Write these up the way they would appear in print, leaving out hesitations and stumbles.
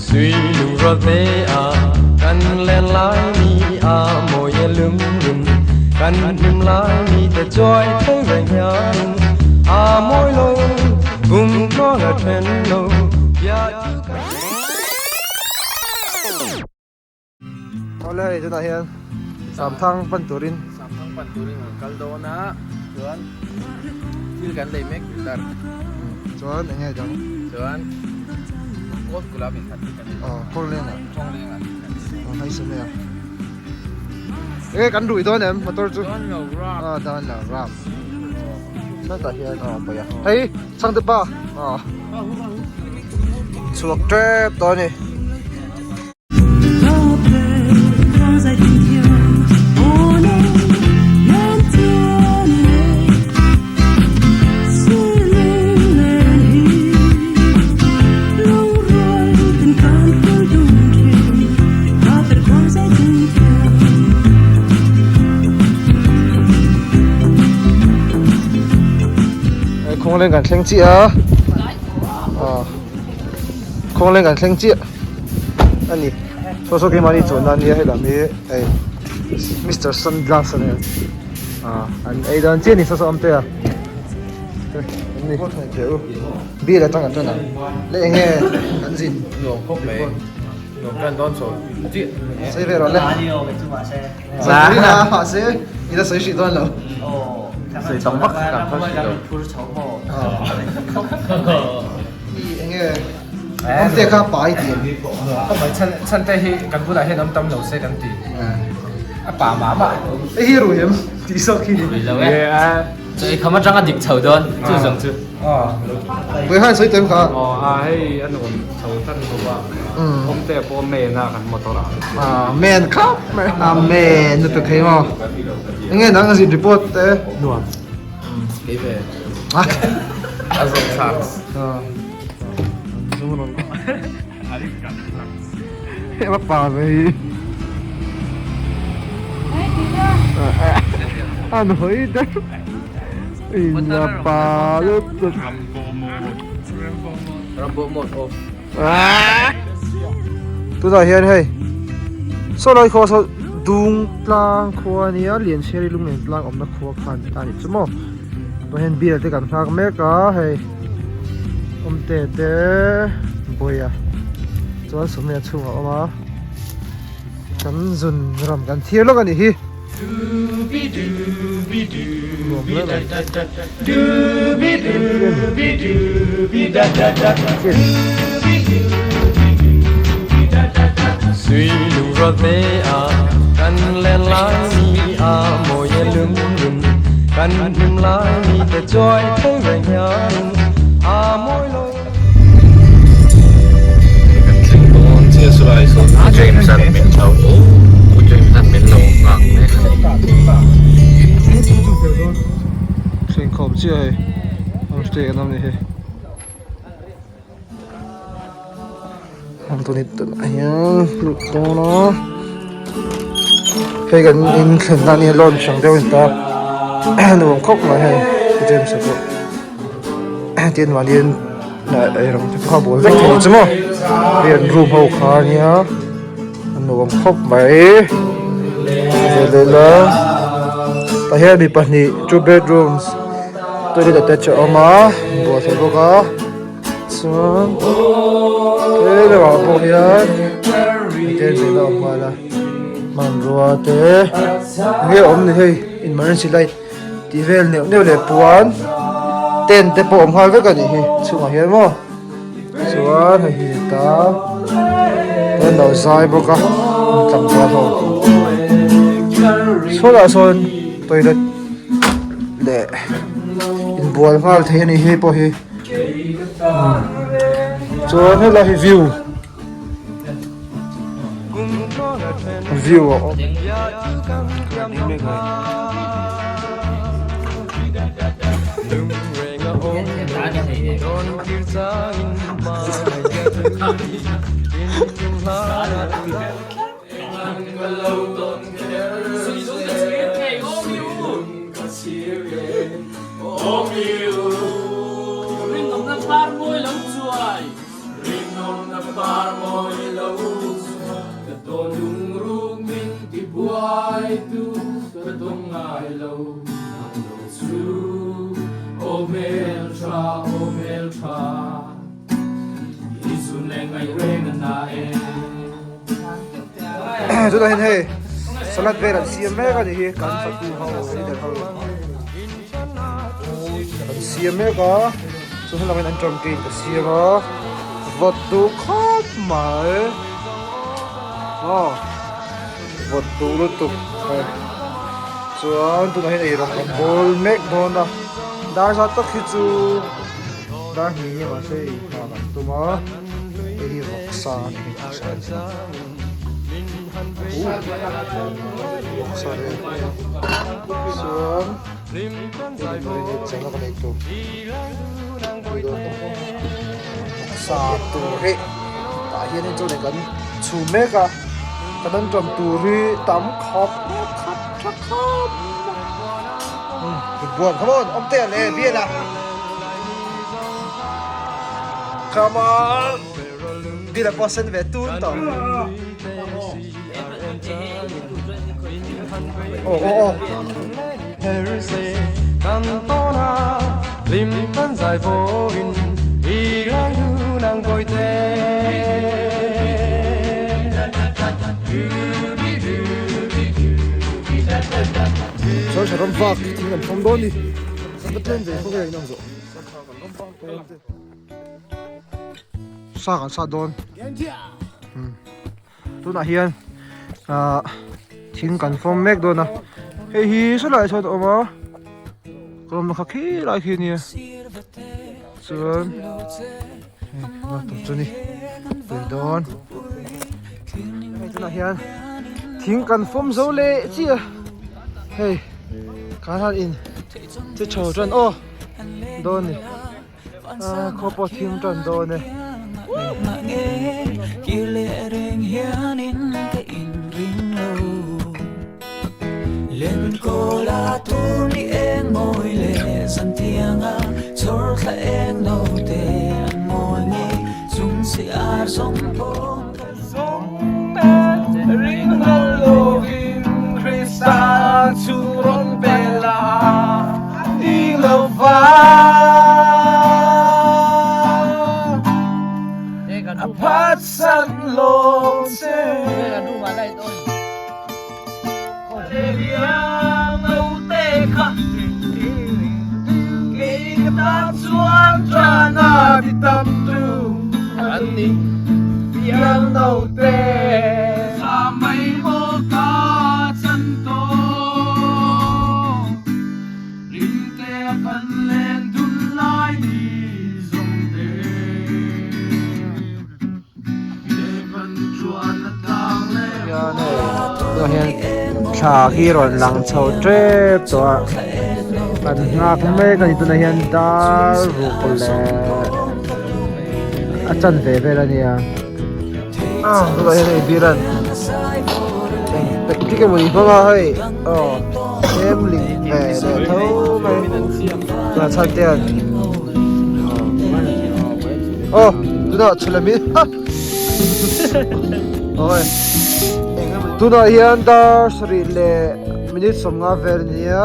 Sui lung rual te a kan len lai ni a mawi e lungrun kan hlim lai ni te chawi thei reng hian a mawi lo kum tluang a then lo bia chu kan Awle hei tunah hian Samthang pan turin Samthang pan turin kan kal dawn a chuan thil kan lei mek guitar chuan eng nge dang chuan gold gulab in khat kan aw kawng leng ah kawng leng ah aw hei sawm e enge kan rui dawn em motor chu dawn lo ram aw dawn lo ram hetah hian aw pawi a hei chhangte pa aw chhuak tep tawh a ni. Khawngleng kan thleng chiah a Khawngleng kan thleng chiah a ni saw saw keimahni chuanna ania helam hi hei Mister Sunglass a nia ah an ei dawn chiah a ni saw saw awm te a an ni bill atang an tan ang le eng nge an zin nuam khawp mai nuam kan dawn chho chiah sawi ve rawh le sawi ve a mahse i la sawi hrih dawn lo sawi tam vak kan phal hrih lo I enge awmte kha pai ti em? Ka mai chhan chhan te hi kan bulah hian awm tam lo se kan ti. A pa mah mah. Hei hi rui em? Tih zawk hi ni. Rui lo e. Chaw ei kham atanga dik chho dawn chu zawng chu. Pui khan sawi tem kha. Aw a hei a nuam chho tan lo a. Awmte pawh men a kan motor ah. A men khap mai. A men lutuk thei maw. Enge nang zin report te? Nuam. Kei ve. A zawng thlak. Hei pa ve hi. An hawi der. Ina pa lutuk. Rambo mode off. Tunah hian hei saw lai khua saw dung tlang khua a nia Lianchhiari lunglen tlang awmna khua kha an ta a nih chu maw tah hian bial te kan nghak mek a hei awmte te bawia chuan sawmhnih a chhungah a awm a kan zun ram kan thlir lawk a nih hi. Sui lung rual te a kan len lai ni a mawi e lungrun kan hlim lai ni te chawi thei reng hian a mawi lo. Kan thleng dawn chiah chu lai sawn James an min lo Pu James an min lo nghak mek a ni. Thleng khawm chiah hei homestay kan awm ni hi tuni tunah hian lut dawn a hei kan in thlen na ania lawn hrang deuh a ni ta nuam khawp mai hei James a pawh. Tin mahniin eirawng te pawh a bawl vek thei chu maw hei an room ho kha ania a nuam khawp mai veleh la tah hian mi pahnih two bedrooms toilet attach a awm a buatsaih bawk a chuan he lamah pawh hian hotel ve na a awm nghal a hmanrua te enge awm ni hei emergency light. Tih vel neuh neuh leh puan tent te pawh awm nghal vek a nih hi chhungah hian maw chuan hei hi ta an lo zai bawk a tlangval ho chhuatah sawn toilet leh inbual nghal thei a nih hi pawh hi chuan helai hi view. View a awm. ngai lo nang lo chu aw hmeltha aw hmeltha i zun leh ngaih reng a na e. Chutah hian hei salad vel an siam mek a nih hi kan fatu ho leader ho an siam mek a chu hnu lamah hian an tawngtain ka siam a vawt duh khawp mai aw vawt duh lutuk hei chuan tunah hian eirawng kan bawl mek dawn a dar zat tak hi chu dar hnih nge mahse ei hna kan tum a. Hei hi vawksa a ni vawksa a ni vawksa leh chuan hei marinate chana ka nei tur vawksa tur hi tah hianin chuan kan chhum mek a kan anṭam tur hi tam khawp khawp tha khawp buan come on awm teh le bial a. Come on! Bila pawh sen ve tun tawh. Oh oh oh. Chuan tha ram vak thing an fawm dawn ni. Kan va tlem ve khawvel in ang zawh. Sa kan sat dawn tunah hian ah thing kan fawm mek dawn a hei hi sawlai sawn a awm a kawm kha khi lai khi ania chuan hei a tur chu ni tui dawn hei tunah hian thing kan fawm zo leh chiah a hei kan han in che chho tan aw. Dawn ni a khaw pawh thim tan dawn e. Thla hi rawn lang chho tep tawh a kan nghak mek a ni tunah hian dar ruk leh a chanve vel a nia tunah hian hei biran eng tik emawni hmang a hei aw tlem ling ve leh tho mai tunah chhan te hian aw tunah chhulami Oi. Tunah hian dar sarih leh minute sawmnga vel a nia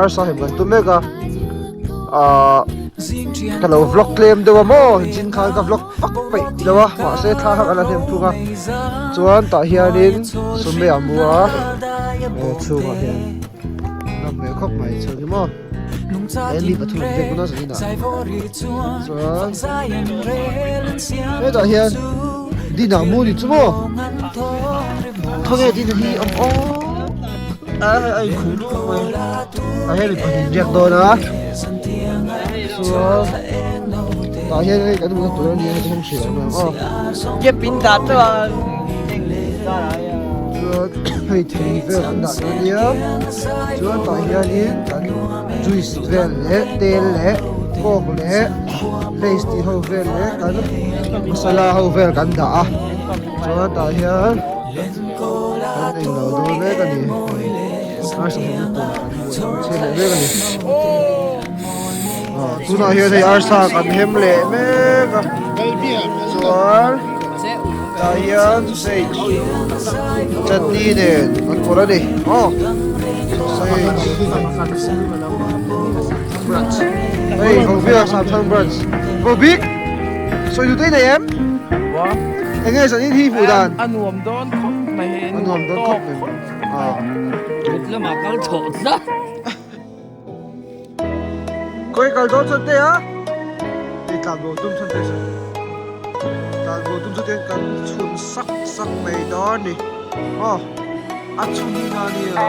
arsa hem kan tum mek a ah ka lo vlog tlem deuh a maw zin khan ka vlog vak peih lo a mahse thla kha ka la hnem thung a chuan tah hianin sawmbe a mu a chhungah hian nawm hmel khawp mai chhung hi maw. He mi pathum an vek dawn a zanin ah chuan hetah hian dina mu ni chu maw khawnge dina hi awm aw a hei a inkhuh luh mai a hei mi pahnih riak dawn a chuan tah hian hei kan hmuhna tur a nia hei chu hmang hrih ang aw chuan hei thei vel an dah dawn a nia. Chuan tah hianin kan juice vel leh tel leh coke leh lays tih ho vel leh kan masala ho vel kan dah a chuan tah hian kan englo dawn mek a ni arsa hmuna tur kan chhe leh mek a ni tunah hian hei arsa kan hem leh mek a chuan. Tah hian sausage chutney nen an pawlh a ni aw sausage hei Vovia Samsung branch Vobik sawi duh te i nei em eng nge zanin hi hmuh dan a nuam dawn khawp mai a nuam dawn khawp mai a kut lamah kal chhoh tlat. Khawi kal dawn chuan te a hei tlan bo tum chuan te sawi tlan bo tum chu ten kan chhun sak sak mai dawn ni aw a chhun hi na nia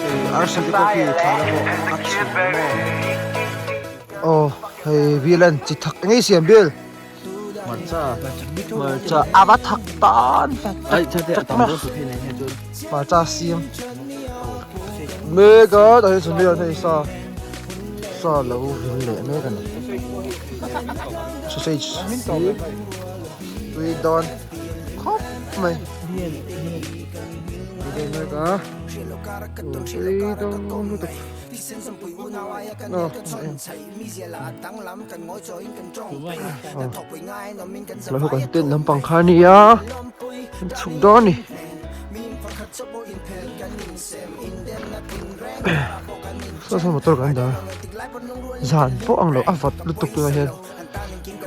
hei arsa te pawh khi thla pawh a chhun maw aw hei bill an chi thak ngei siam bill hmarcha hmarcha a va thak tan hmarcha siam mek a tah hian chhun hian hei sa sa lo vin leh mek a ni sausage hi tui dawn khawp mai tui dawn mek a tui dawn lutuk Lo kan tent lampang kha a nia an chhuk dawn a ni saw saw motor kan dah a zan pawh ang lo a vawt lutuk tunah hian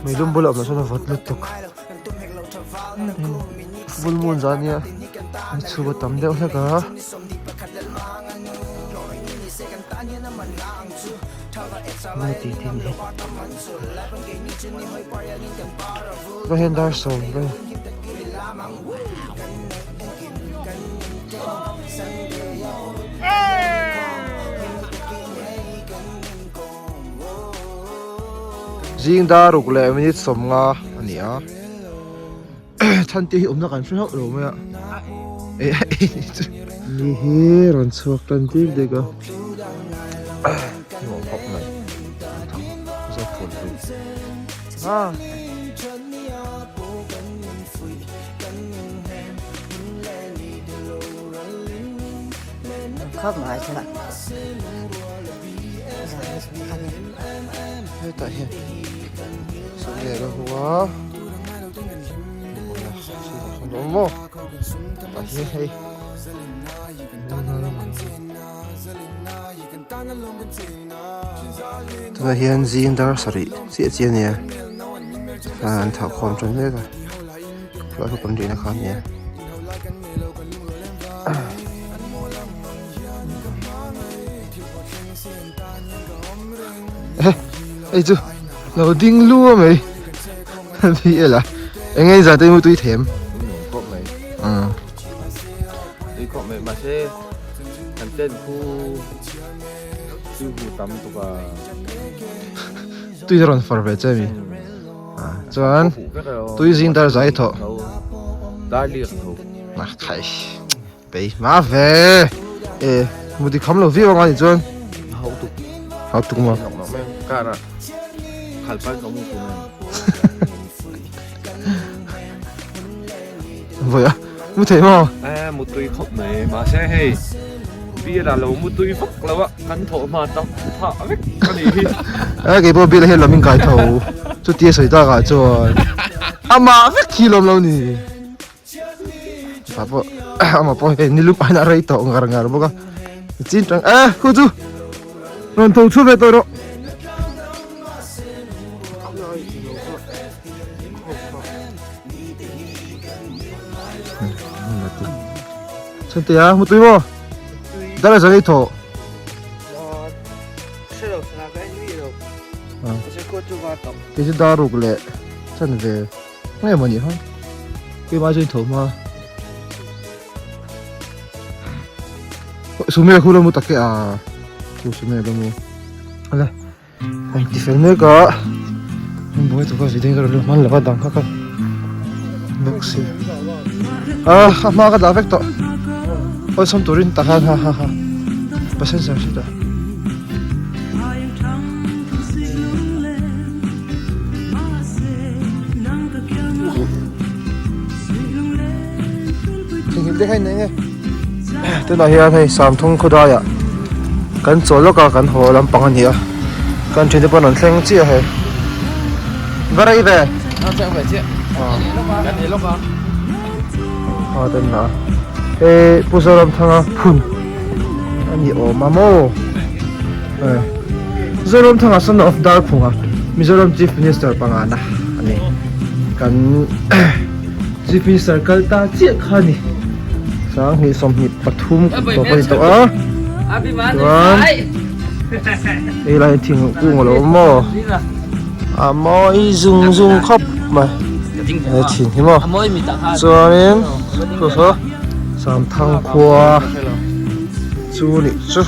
meilum bulah awm loh chuan a vawt lutuk full moon zan a nia chhuk a tam deuh hlek a. Vai hian dar sawm vel Zing dar ruk leh minute 50 a ni a Chhante hi awmna kan hre hauh lo mai a Ni hi rawn chhuak tan dik dik a Nuam khawp mai Zo phul lui a Khawp mai chu Hetah hian Sawmlian a hmu a. Tunah hian zing dar sarih chiah chiah a nia an thah khawm tan mek a khulai ho kan rihna kha a nia. Hei chu lo ding lu a mai. Hi ela eng nge zate mu tui them khawp mai tui khawp mai mahse kan ten khu tui hu tam tuk a tui rawn far ve che mi chuan tui zing dar zai thaw dar liak tho na khai Bei hma ve e muti kham lo viau anga ni chuan hau tuk hau tuk ma kara khalpan ka mu kum voi a mu thei maw e mu tui khop mai ma se hei bia la lo mu tui vak lo a kan tho ma tak pha vek ani hi e kei pawh bia la hian lamin kai tho chutia sawi tak ah chuan ama vek hi lawm lo ni. Ta pawh amah pawh hei ni lup aiin a rei tawh ngar ngar bawk a chin tang e khu chu rawn tho chhuak ve tawh rawh. Chhuntea mu tui maw dar a zan ei thaw kei chu dar ruk leh chan ve. Nge maw ni ha keimah chuan tho hma Sumia khu lo mu tak e a khu Sumia lo mu ala an ti fel mek a an buai tuk a video ka rawn hman lova dang kha ka bawk si a a hma ka dah vek tawh awlsam turin tak khan ha ha ha passenger seat ah. Thingil te kha in nei nge tunah hian hei Samthung khawdaiah kan chawl lawk a kan haw lampang a ni a kan thiante pawh an rawn thleng chiah hei va rei ve. A ten a he Pu Zoramthanga phun a ni awm a maw Zoramthanga son of Darphunga Mizoram Chief Minister pangana a ni kan Chief Minister kal ta chiah kha a ni 20 23 kum tawp a ni tawh a chuan hei lai thingkung a lo awm maw. A mawi zung zung khawp mai he thin hi maw chuanin chu saw Samthang khua chu nih chu.